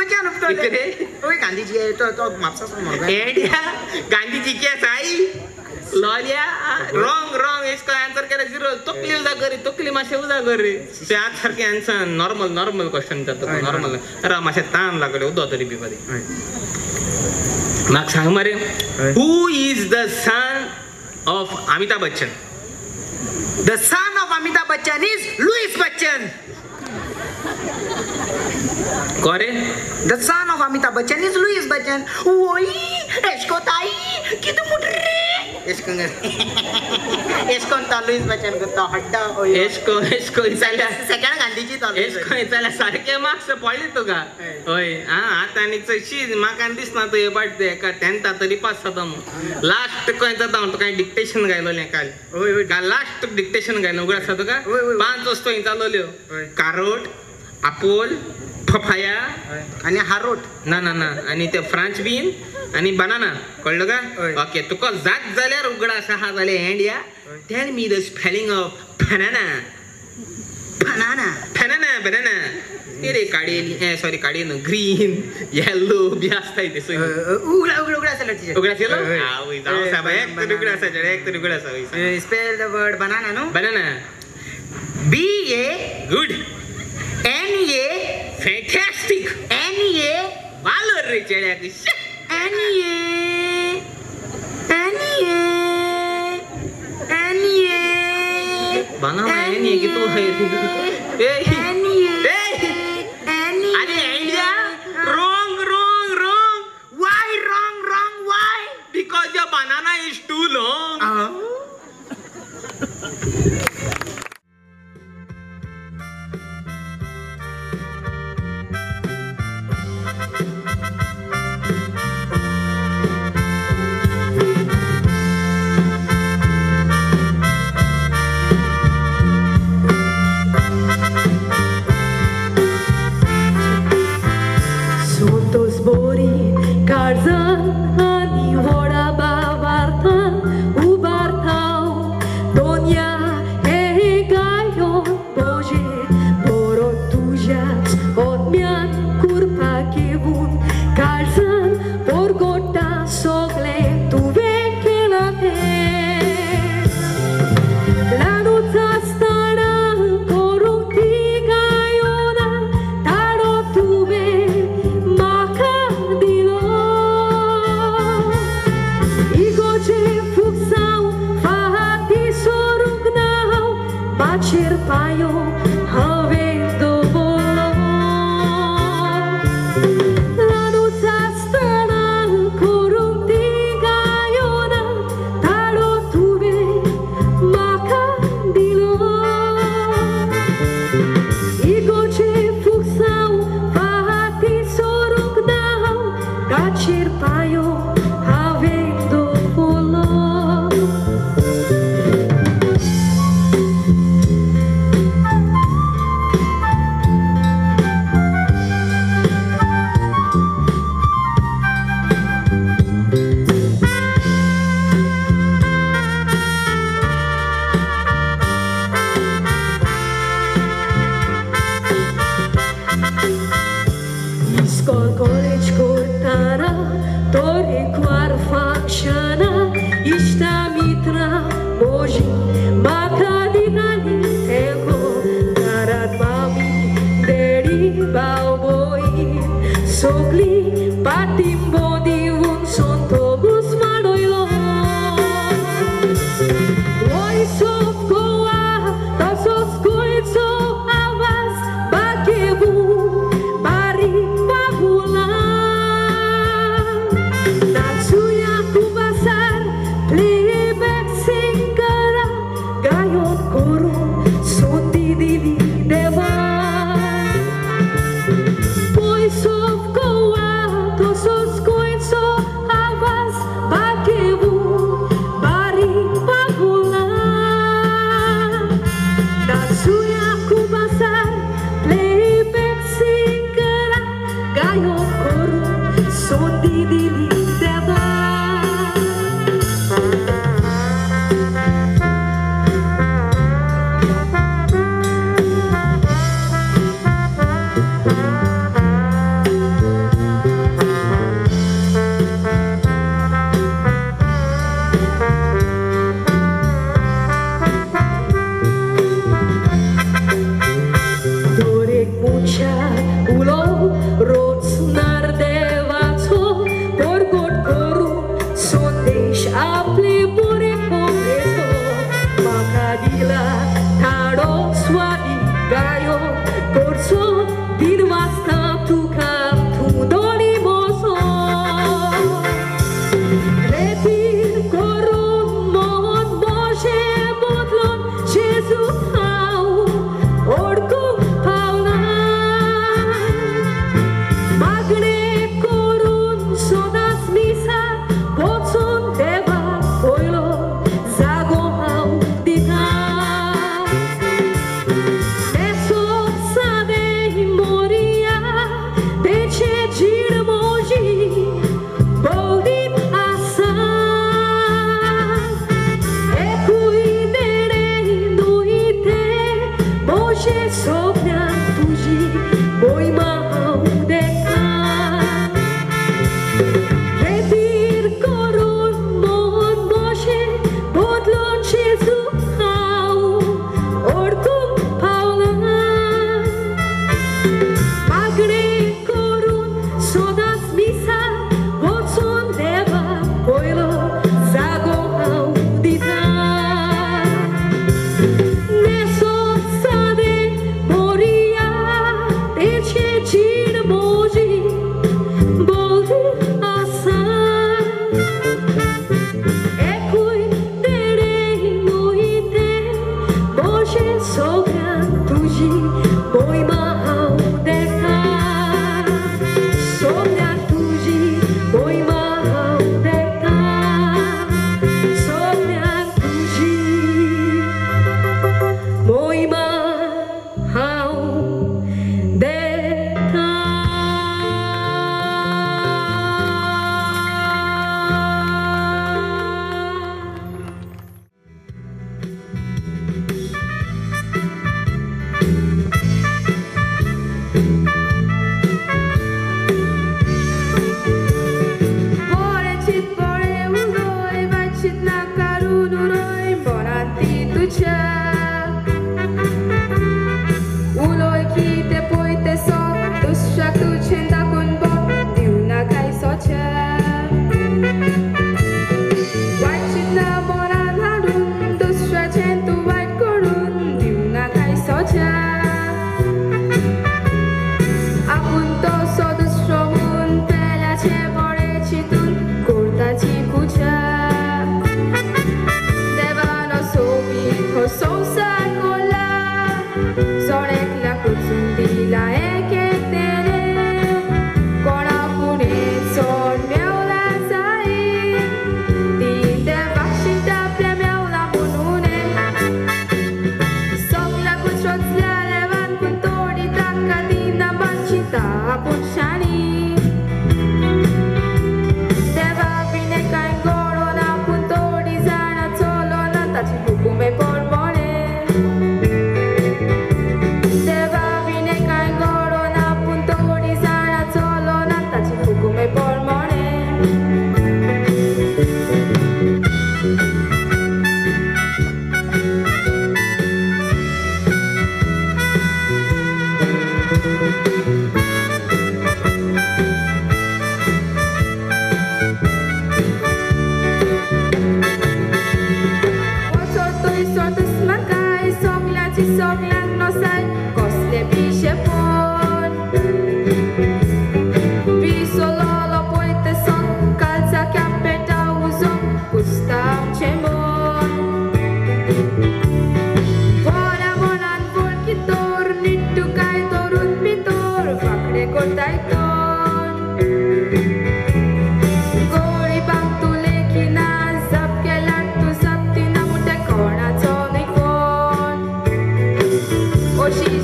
खंयच्यान उपटले? ओय गांधीजी तो तो म्हापसा मरगो. एडिया गांधीजी की आई लॉलिया रॉंग रॉंग. इसका आंसर केला झिरो. तकली उदा करी, तकली मातशें उदा करी. ते आज सारकें आन्सर नॉर्मल नॉर्मल क्वेश्चन जाता नॉर्मल. अरे मातशें ताण लागले उदक तरी पिवपा. म्हाका सांग मरे, who is the son of Amitabh Bachchan? The son of Amitabh Bachchan is Louis Bachchan. कोरे? The son of Amitabh Bachchan is Louis Bachchan. ओय एशको ताई कितू मुटरे एशको एशकोन तो लुईस बच्चन करता हड्डा. एशको एशको इचाल्या सेकंड गांधीजी तो एशको इचाल्या सारके मार्क्स पडले तुका. हय आं आतां आनी चडशी म्हाका आनी दिसना तूं हे पाट एका टेंथा तरी पास जाता म्हूण. लास्ट खंय जाता म्हूण तुका डिक्टेशन गायलोलें काल. हय काल लास्ट डिक्टेशन गायलो उगड आसा तुका. 5 वस्तू हिंचालोल्यो, कारोट, आपोल, पपाया आनी हारोट. ना ना ना आनी ते फ्रांच बीन आनी बनाना. कळ्ळो का? ओके तुका जात जाल्यार उगडा आसा हा जाल्यार एंडिया tell me the spelling of banana. Banana banana banana रे काडयेली सॉरी काडये न्हू ग्रीन येल्लो बी आसता ते सगळी. उगडा उगडा उगडा आसा टिचर. उगडा आसलो? आवय जावं सायबा एक तरी उगडा आसा एक तरी उगडा आसा. स्पेल the word banana न्हू. Banana B A good N A fantastic N A वालोर रे चेड्याक. N A N A N A banana N A कितू एन ए एन ए. अरे India wrong wrong wrong. Why wrong wrong why? Because your banana is too long. Voice of Goa, tosos उलो रोचणार देवाचो परगट करून संदेश आपले बरे खबरेचो म्हाका दिला ठाडो स्वादी गायो करचो दिन वाचता तुका तूं दोनी मोसो रेतीर करून मन मोशें बदलून जेजू हांव ओडकूंक पावना मागणें करून सदांच मिसाक वचून देवा पयलो जागो हांव दिता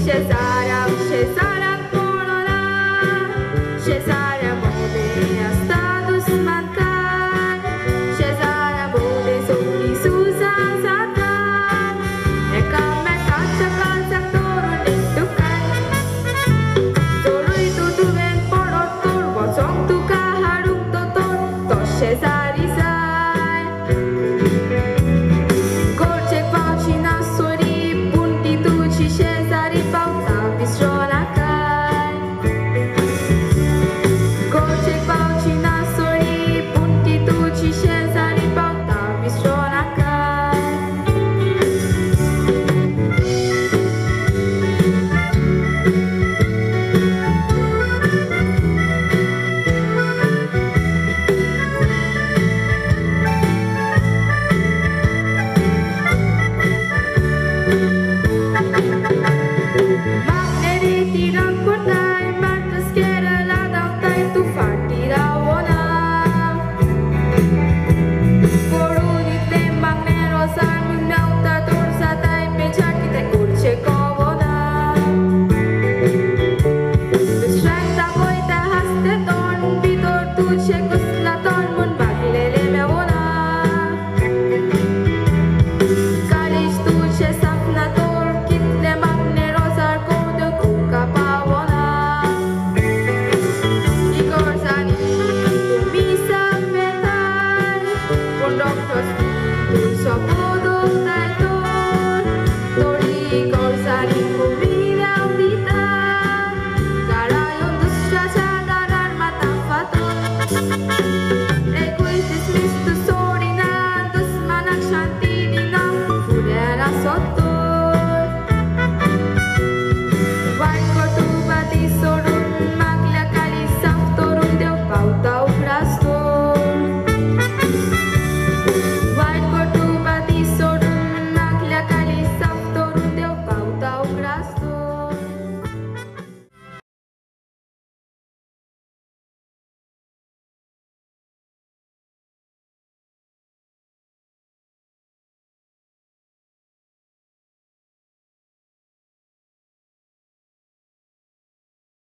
Cesar, Cesar,